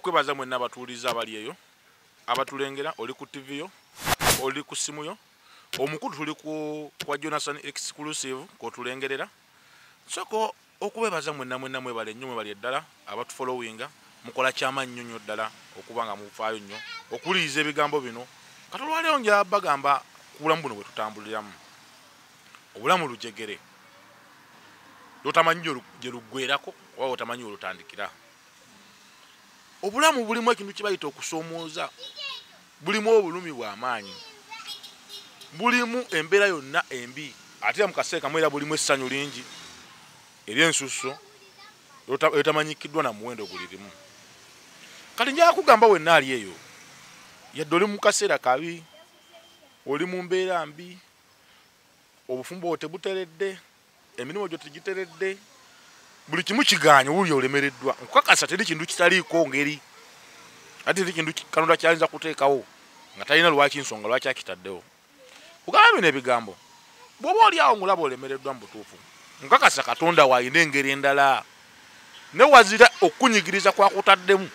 Okwebaza mwenna abatuuliza abali eyo, abatulengera, oli ku TV yo, oli ku simu yo. Omukulu tuli ku kwa Jonathan Exclusive k'otulengerera. Nsooka okubebaza mwenna mwenna, mwebale nnyo, mwebale ddala abatufollowinga, mukola kyamaanyi nnyo nnyo ddala okuba nga mufaayo nnyo okuwuliriza ebigambo bino. Kati olwaleero nja bagamba ku bulamu buno bwe tutambuliramu. Obulamu lujegere, lwotamanyi gye luggweerako oba otamanyi we lutandikira. Obulamu bulimu ekintu kye bayita okusoomooza, bulimu obulumi bw'amaanyi, bulimu embeera yonna embi, ate era mu kaseera kamu era bulimu essanyu lingi ery'ensusso eritamanyikiddwa na muwendo gulirimu. Kati njagala kugamba wenna ali eyo, yadde oli mu kaseera kabi, oli mu mbeera mbi, obufumbo bwo tebuteredde, emirimu gyo tegiteredde, buli kimu kigaanye, owulira olemereddwa, nkukakasa teri kintu kitaliiko ngeri, ate teri kintu Katonda kyayinza kuteekawo nga talina lwaki nsonga lwaki akitaddewo. Kugamba bino ebigambo, bw'oba oli awo ngulaba olemereddwa, mu butuufu nkakasa Katonda waayina engeri endala, ne wazira okunyigiriza kwakutaddemu,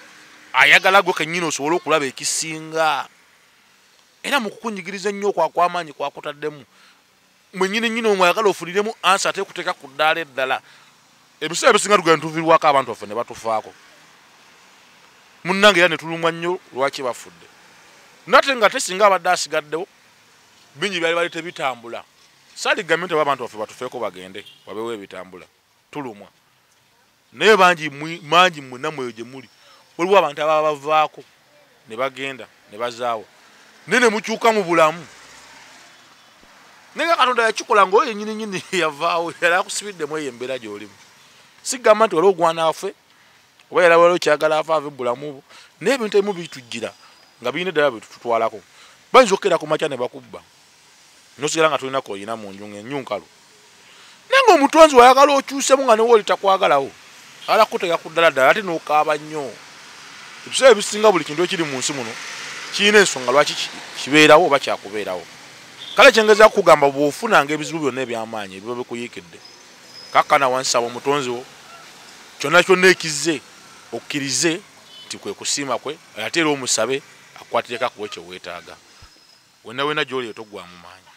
ayagala gwe kennyini osobole okulaba ekisinga. Era mu kukunyigiriza ennyo okwakwamaanyi kwakutaddemu, mwennyini nnyini omwo ayagala ofuniremu ansa, ate kuteeka ku ddaala eddala. Ebiseera ebisinga tugenda tuviirwako abantu baffe ne batufaako, munnange, era ne tulumwa nnyo lwaki bafudde, nate nga tesinga abadde asigaddewo bingi byali bali tebitambula. Saaligambye nti oba abantu baffe batufeeko bagende wabeewo ebitambula, tulumwa, naye bangi mangi mwenna mweyo gye muli, waliwo abantu ababa bavaako ne bagenda ne bazaawa, naye ne mukyuka mu bulamu. Naye nga Katonda yakikola ngaoyo yennyini nyini yavaawo, yali akusibiddemu eyo embeera gy'olimu. Sigamba nti waliwo ogwanaafe oba yali waliwo kyagala afe ave mu bulamu bwo, naye ebintu ebimu bitujjira nga birina eddala bwe tututwalako. Bayinza okukeera ku makya ne bakubba, nosigala nga tolina koyina mu nju ng'enju nkalu, naye ng'omutonzi wayagala okyusemu, nga newooli takwagalawo, ala kuteeka ku ddala ddala, ate n'okaaba nnyo. Ebiseera ebisinga buli kintu ekiri mu nsi muno kirina ensonga lwaki kibeerawo oba kyakubeerawo. Kale kyengeza kugamba, bw'ofunanga ebizibu byonna ebyamaanyi ebiba bikuyiikidde, kakkana wansaba omutonzi wo, kyonna kyonna ekizze okkirize nti kwe kusiima kwe, ate era omusabe akukwatireko akuwe kye weetaaga. Wenna wenna gy'oli etoggwa mu maanyi.